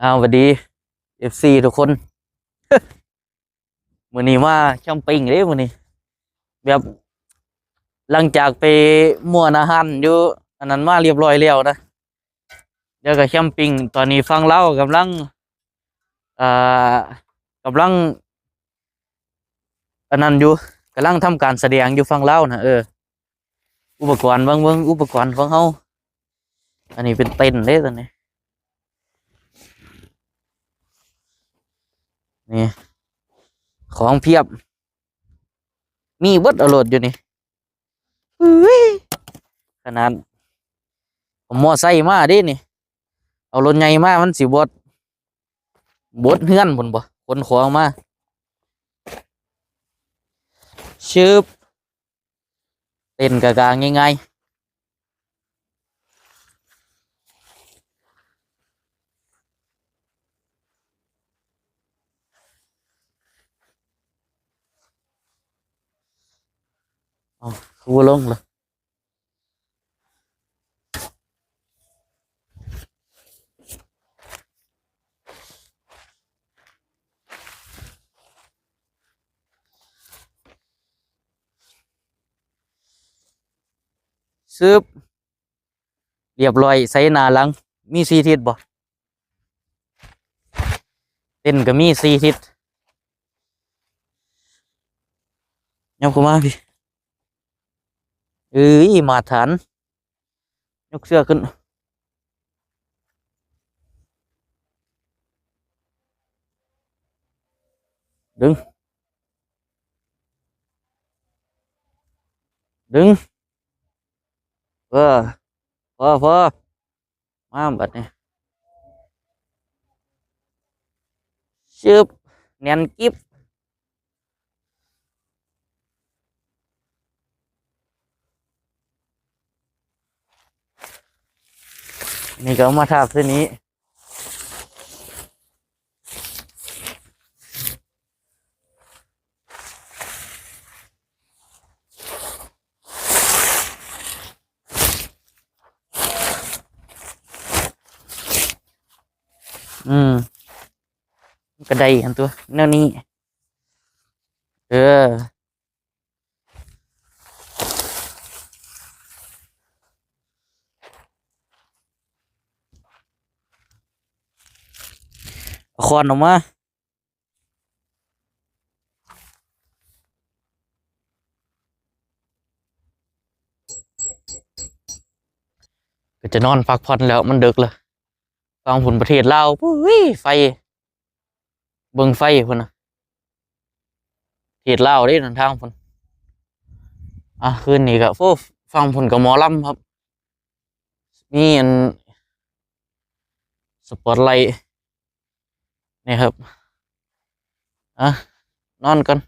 ອ້າວ ຫວັດດີ ເອັຟຊີ ທຸກຄົນ. ມື້ນີ້ມາແຄມປິງເດ້ມື້ນີ້ ແບບ ຫຼັງຈາກໄປມ່ວນອາຫານຢູ່ອັນນັ້ນມາຮຽບຮ້ອຍແລ້ວນະ. ດຽວກໍແຄມປິງ ຕອນນີ້ຝັ່ງລາວກຳລັງ ເອີ ກຳລັງ ອັນນັ້ນຢູ່ ກຳລັງທຳການສະແດງຢູ່ຝັ່ງລາວນະ. ເອີ ອຸປະກອນ ເບິ່ງ ເບິ່ງອຸປະກອນຂອງເຮົາ. ອັນນີ້ເປັນເຕັນເດ້ຕອນນີ້ ນີ້ ຂອງພຽບ ມີເບິດ ເອົາໂລດຢູ່ນີ້. ເອີຍ ຂະໜາດເອົາມໍໄຊມາເດ້ນີ້ ເອົາລົດໃຫຍ່ມາ ມັນຊິບໍ່ ບົດເຮືອນພຸ້ນບໍ່ ຂົນຂອງມາ. ຊຶບ ເຕັ້ນກະກາງງ່າຍໆ. ເອົາ ຄືບໍ່ລົງລະ. ຊຶບ ລຽບຮ້ອຍ ໃສ່ໜ້າຫຼັງ ມີສີ່ທິດບໍ່? ເຕັນກໍມີສີ່ທິດ. ຫຍັບເຂົ້າມາພີ້. ເອີຍ ມາດຖານ ຍົກເຊືອກຂຶ້ນ ດຶງ ດຶງ ເອີ ພໍ ພໍ ມາບັດນີ້ ຊຶບ ແໜ້ນກິບ. ນີ້ກໍເອົາມາທາບໃສ່ນີ້. ອືມ ມັນກໍໄດ້ຫັ້ນຕົວະ ແນວນີ້ ເອີ. ເອົາຄ້ອນອອກມາ ກໍຈະນອນພັກຜ່ອນແລ້ວ ມັນເດິກແລ້ວ. ຝັ່ງພຸ້ນປະເທດລາວ ປຸ້ຍ ໄຟ ເບິ່ງໄຟພຸ້ນນະ ປະເທດລາວເດ້ນັ້ນ ທາງພຸ້ນ. ອ່າ ຄືນນີ້ກໍ ໂອ້ ຝັ່ງພຸ້ນກໍໝໍລຳຄັບ ມີອັນສະປອດໄລ ນີ້ຄັບ. ອ່າ ນອນກ່ອນ.